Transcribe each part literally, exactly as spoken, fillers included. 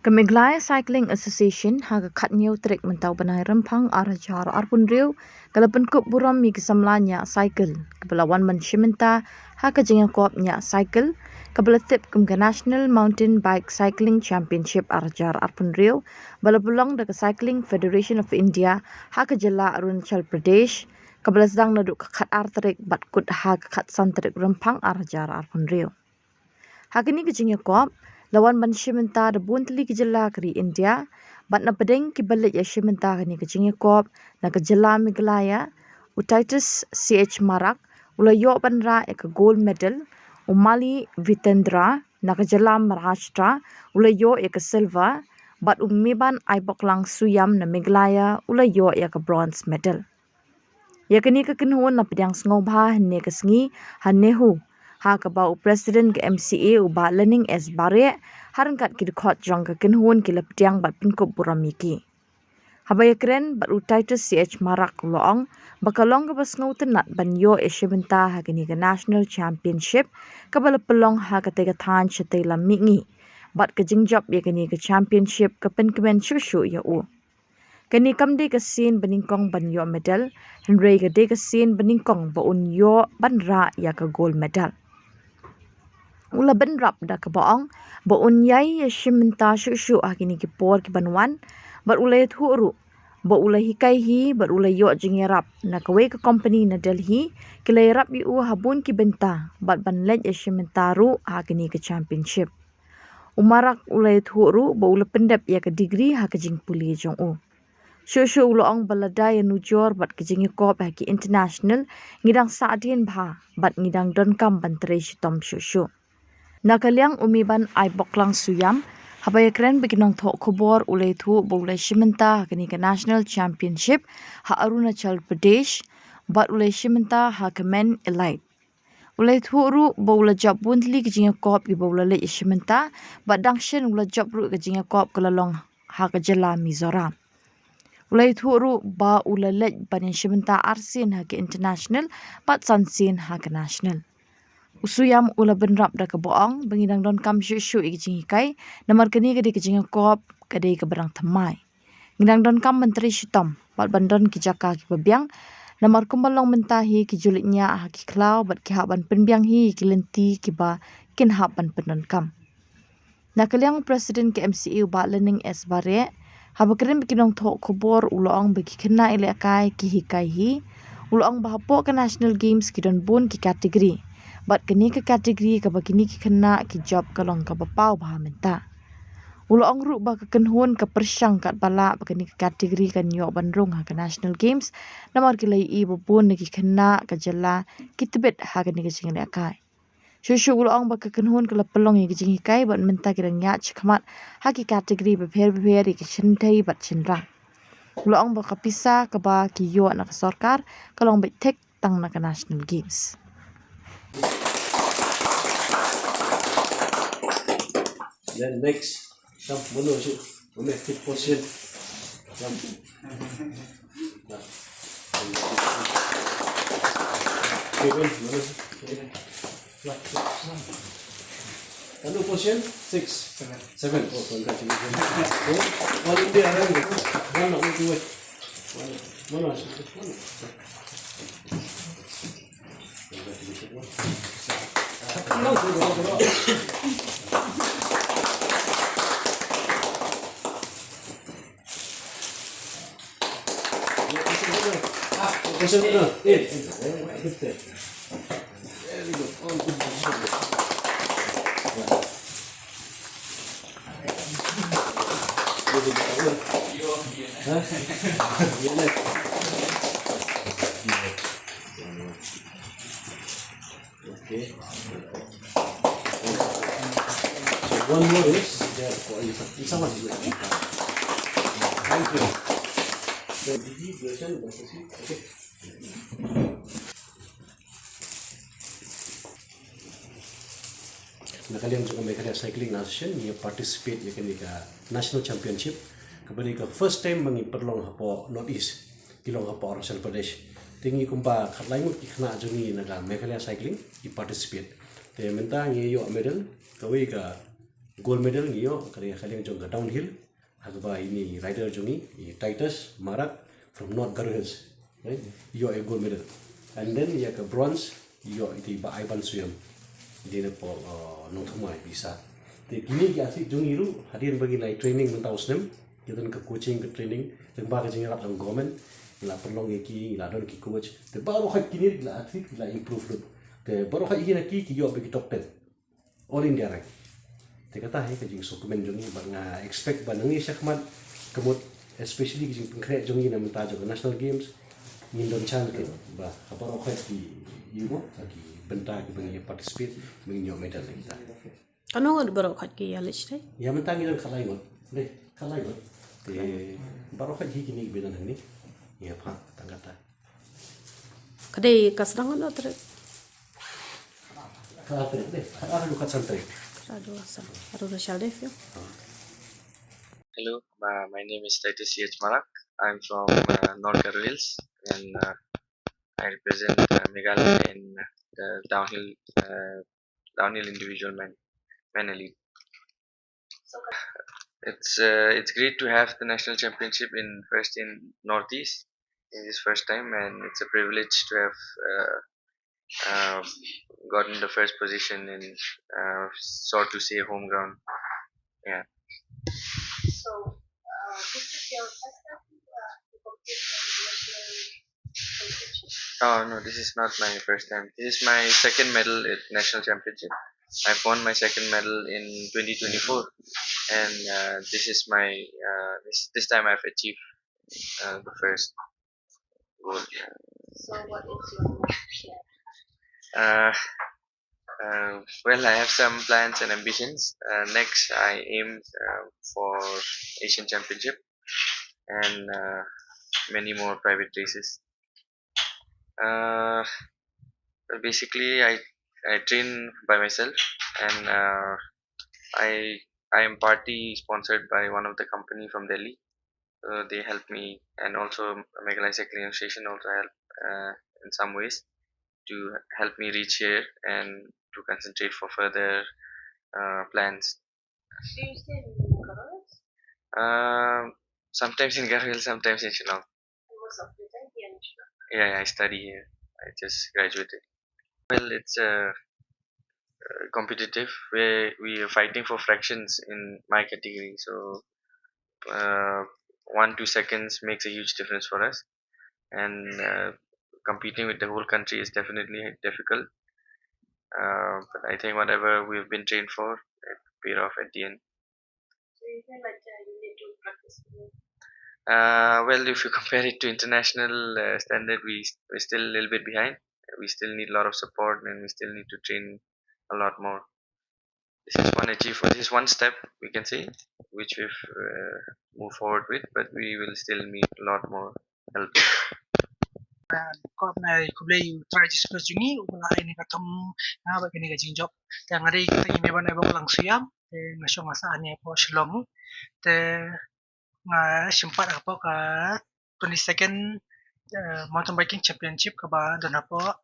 Ka Meghalaya Cycling Association ha ka khatnïew tarik mynta u bnai Rymphang ar hajar arphew hynriew ka la pynkup burom ïa ki samla ñiah cycle kaba la wan ban shim bynta ha ka jingïakop ñiah cycle kaba la tip kum ka National Mountain Bike Cycling Championship ar hajar arphew hynriew ba la pynlong da ka Cycling Federation of India ha ka jylla Arunachal Pradesh, kaba la sdang naduh ka khatar tarik bad kut ha ka khatsan tarik Rymphang ar hajar arphew hynriew. Ha kane ka jingïakop la wan ban shim bynta da bun tylli ki jylla ka ri India, bad na pdeng kiba leit ïa shim bynta ha kane ka jingïakop na ka jylla Meghalaya, u Titus C H Marak u la ïoh ban rah ïa ka gold medal, u Mali Vitendra na ka jylla Maharashtra u la ïoh ïa ka silver, bad u Meban Aiboklang Suyam na Meghalaya u la ïoh ïa ka bronze medal. Ïa kane ka kynhun la pdiang sngewbha hynne ka sngi ha NEHU, ha kaba u President ka M C A u Bah Lening S Bareh ha ryngkat ki dkhot jong ka kynhun ki la pdiang bad pynkup burom ïa ki. Haba ïakren bad u Titus C H Marak u la ong ba ka long kaba sngewtynnat ban ïoh ïa shim bynta ha kane ka National Championship kaba la pynlong ha katei ka thaiñ shatei lam mihngi, bad ka jingjop ïa kane ka championship ka pynkmen shuh shuh ïa u. Kane kam dei ka sien ba nyngkong ban ïoh medal, hynrei ka dei ka sien ba nyngkong ba un ïoh ban rah ïa ka gold medal. U la bynrap da kaba ong ba un ïai ïa shim bynta shuh shuh ha kine ki por ki ban wan, bad u la ïathuh ruh ba u la hikai hi bad u la ïoh jingïarap na kawei ka company na Delhi, ki la ïarap ïa u ha bun ki bynta bad ban leit ïa shim bynta ruh ha kane ka championship. U Marak u la ïathuh ruh ba u la pyndep ïa ka degree ha ka jingpule jong u. Shuh shuh u la ong ba lada ïa nujor bad ka jingïakop ha ki international, ngi dang sahdien bha bad ngi dang donkam ban trei shitom shuh shuh. Na ka liang u Meban Aiboklang Suyam, haba ïakren bad ki nongthoh khubor u la ïathuh ba u la shim bynta ha kane ka National Championship ha Arunachal Pradesh, bad u la shim bynta ha ka Men Elite. U la ïathuh ruh ba u la jop bun tylli ki jingïakop kiba u la leit ïa shim bynta, bad dang shen u la jop ruh ka jingïakop ka la long ha ka jylla Mizoram. U la ïathuh ruh ba u la leit ban ïa shim bynta arsien ha ka international bad sansien ha ka national. U Suyam u la bynrap da kaba ong ba ngi dang donkam shuh shuh ïa ka jinghikai, namar kane ka dei ka jingïakop ka dei kaba dang thymmai. Ngi dang donkam ban trei shitom bad ban don ki jaka kiba biang, namar kumba long mynta hi ki ju leit ñiah ha ki khlaw bad ki hap ban pynbiang hi ïa ki lynti kiba kin hap ban pyndonkam. Na ka liang u President ka M C A u Bah Lening S Bareh, haba kren bad ki nongthoh khubor u la ong ba ki khynnah ïalehkai ki hikai hi. U la ong ba hapoh ka National Games ki don bun ki category, bad kane ka category kaba kine ki khynnah ki jop ka long kaba paw bha mynta. U la ong ruh ba ka kynhun ka pyrshang katba lah ba kane ka category kan ïoh ban rung ha ka National Games, namar ki la ïohi ba bun na ki khynnah ka jylla ki tbit ha kane ka jingïalehkai. Shuh shuh u la ong ba ka kynhun ka la pynlong ïa ka jinghikai bad mynta ki dang ïaid shakhmat ha ki category bapher bapher ïa ki shynthei bad shynrang. U la ong ba ka pisa kaba ki ïoh na ka sorkar ka long beit thik tang na ka National Games. Then next, come, Manu, sit. Come here, sit position. Come. Kevin, Manu. Manu, position six. Seven. Seven. Oh, congratulations. Oh, All India rank. One, one, two, one. One, one, one. Okay. So one more is there for you. It's a one. Thank you. So, did you listen? Okay. Na ka liang jong ka Meghalaya Cycling Association, ngi participate ïa kane ka National Championship, kaba dei ka first time ba ngi pynlong hapoh North East, ki long hapoh Arunachal Pradesh. Te ngi kumba khatlai ngut ki khynnah jong ngi na ka Meghalaya Cycling ki participate. Te mynta ngi ïoh medal, kawei ka Gold medal ngi ïoh ka dei ha ka liang jong ka downhill, ha kaba ine i rider jong ngi, i Titus Marak from North Garo Hills, right? I ïoh ïa gold medal. And then ïa ka bronze i ïoh ïa i Bah Ivan Suyam, dei na pdeng, uh, Nongthymmai, Odisha. Te kine ki athlete jong ngi ruh hadien ba ngi la training mynta u snem, ki don ka coaching, ka training, lyngba ka jingïarap jong government, ngi la pynlong ïa ki, ngi la don ki coach. Te baroh khoit kine ki la athlete ki la improve lut. Te baroh khoit kine ki, ki ïoh bad ki top ten All India rank. Te kata hi ka jingsngewkmen jong ngi, bad nga expect ba nangne shakhmat, ka mut, especially ka jingpynkhreh jong ngi na mynta jong ka National Games, ngin don chance, ka ba ha baroh khoit ki, you know, ki bynta kiba ngi participate, ba ngin ïoh medal na kita. Katno ngut baroh khoit ki ïa leit shatei? Ïa mynta ngi don khatlai ngut. Dei, khatlai ngut. Te baroh khoit hi kine kiba don hangne. Ïa pha tang kata. Ka dei ka sdang katno tarik? Khatar dei, khatar dei, khatar dei. Khatar dei, khatar dei, khatar dei. Hello, uh, my name is Titus C H Marak. I'm from uh, North Garo Hills, and uh, I represent uh, Meghalaya in the downhill uh, downhill individual men men elite. It's uh, it's great to have the national championship in first in Northeast in this first time, and it's a privilege to have uh, uh, gotten the first position in uh, so to say home ground. Yeah. So, uh, this is your first time uh, to compete in national competition? Oh no, this is not my first time. This is my second medal at national championship. I've won my second medal in twenty twenty-four, and uh, this is my uh, this this time I've achieved uh, the first gold. So, what is your next step? Uh, uh, well, I have some plans and ambitions. Uh, next, I aim uh, for Asian Championship and uh, many more private races. Uh, well, basically, I I train by myself, and uh, I I am partly sponsored by one of the company from Delhi. Uh, they help me, and also Meghalaya Cycling Association also help uh, in some ways to help me reach here and to concentrate for further uh, plans. Do you stay in Garo Hills? Um, sometimes in Garo Hills, sometimes in Shillong. And most of the time here in Shillong? Yeah, yeah, I study here. I just graduated. Well, it's uh, uh, competitive. We we are fighting for fractions in my category, so uh, one two seconds makes a huge difference for us, and uh, competing with the whole country is definitely difficult. Uh, but I think whatever we've been trained for, it paid off at the end. So you feel like uh, you need to practice more? Uh, well, if you compare it to international uh, standard, we we're still a little bit behind. We still need a lot of support, and we still need to train a lot more. This is one achievement. This is one step we can say which we've uh, moved forward with, but we will still need a lot more help. Ko na ku blei u trai jiskus jungi u la ai ni ka thong na ba kini ka jingjop. Te nga dei ka imi ban ai ba lang siam. Te nga shong asa ani po Shillong. Te nga shimpat hapoh ka twenty-second uh, mountain biking championship kaba don hapoh uh,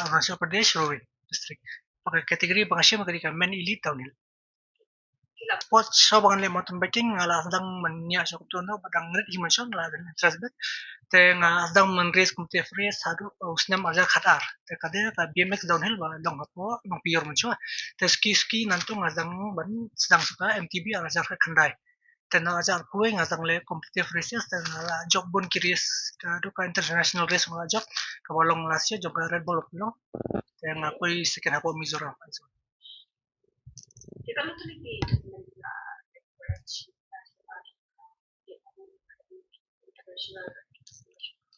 Arunachal Pradesh, Roing district. Hapoh ka category ba nga shim ka dei ka men elite downhill. Hapoh shuwa ba ngan leh mountain biking nga la sdang ban ïa shuwa kumto no ba dang rit hi mynshuwa nga la don interest bad. Te nga la sdang ban race competitive race haduh u snem arhajar khatar. Te ka dei ka B M X downhill ba long hapoh Nongpyidaw mynshuwa. Te suki suki nangta nga sdang ban sdang shuwa ka M T B arhajar khatkhyndai. Te na arhajar arphew nga sdang leh competitive races te nga la jop bun ki race, ka dei ka international race nga la jop kaba long last year jong ka Red Bull of Shillong. Te nga poi second hapoh Mizoram.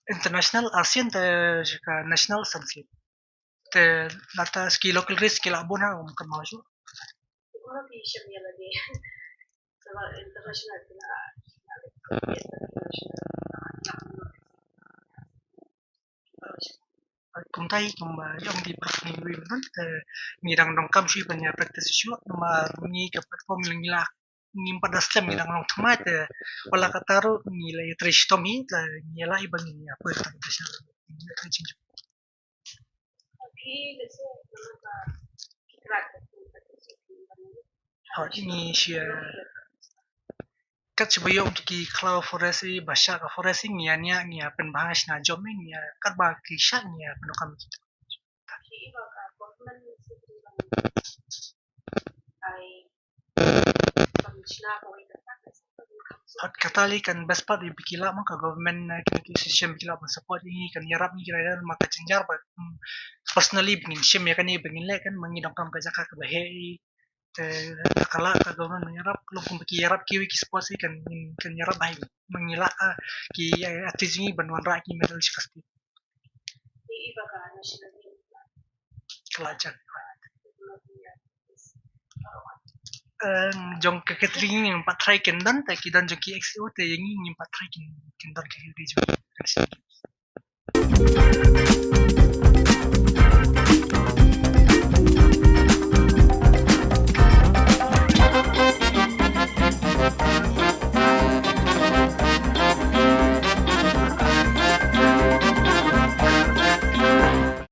International, ASEAN te ka national, ASEAN. Te lada suki local race ki la bun ha um kan mau shu. Kumta hi kumba ïong di prok ni wi ban te ngi dang donkam shu ban ïa practice shu namar ngi ka platform ngi la ngim pat da slem ngi dang long thymmai te wala kata ruh ngi la ïa trei shitom hi te ngi la i ba ngi ïa poi tang te sha ngi la trei jingju. Hot ngi shia. Kat shaba ïoh ki khlaw forest i ba shah ka forest i ngi ïa nia ngi ïa pynbha shna jom i ngi ïa kat ba ki shah ngi ïa pynukam ki. Hot kata li kan best part i ba ki lah ma ka government na ki ki system ki lah ban support i ngi kan ïarap ngi ki rider ma ka jynjar ba personally ba ngin shim ïa kane ba ngin leh kan ma ngi dang kam ka jaka ka ba heh i. Te ka la ka government ïarap long kum ki ïarap ki wi ki sports i kan kan ïarap bai ma ngi la ki artist ngi ban wanrah ki medal shi fasti. Ka la jan. Jong ka Catherine ngi pat try kin don te ki don jong ki X O te ngi ngi pat try kin kin don ka Catherine jong.